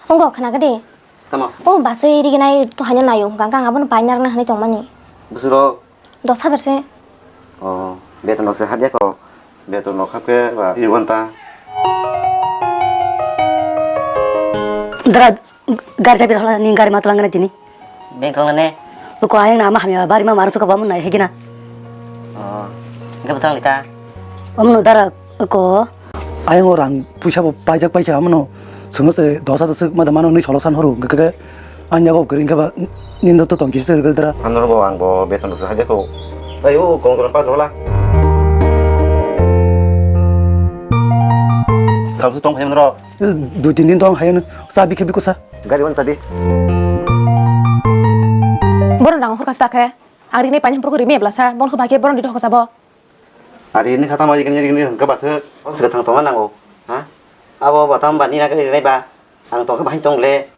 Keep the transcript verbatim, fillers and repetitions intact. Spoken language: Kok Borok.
Ongo khna gede. Tamo? O basai riginai to hanya nayo hwnkha ang abono painarna hwnwi tongmani. Bwswk rok? Dos hajar se. O, beton rok se hapya kho. Beton rok hapkhe ba ri wanta. Dara, gari chabi rwla ni gari ma twlang gana tini. Bengkong ne? Ko ayang na ma hamya bari ma maru suka bamun nai hegina. O, hwnkhe bwtang lika. Omono dara ko. Ayang o rang puisa bo paijak paikha omono. Swngo se dos hajar swk ma da mano nui solo san horo hwnkhe khe. Ani yago kwrwi hwnkhe ba nini to tong kisa se dara. Ano bo ang bo beton rok se hapya kho. Ayo kong kong pas rola. Sab se tong phai rok. Dui tin din tong hayo sa bikhe bikusa. Gari wan sabi. Boron rang hor kasta khe. Ang rini pani hampur ko rimi blasa. Bon khe bhai khe boron dito kasa bo. Ari ni khatang mari kini kini hwnkhe baswk. Baswk thang tonga nango. Ha? Abo batam bani na kari ba. Ang tong khe bahai tong le.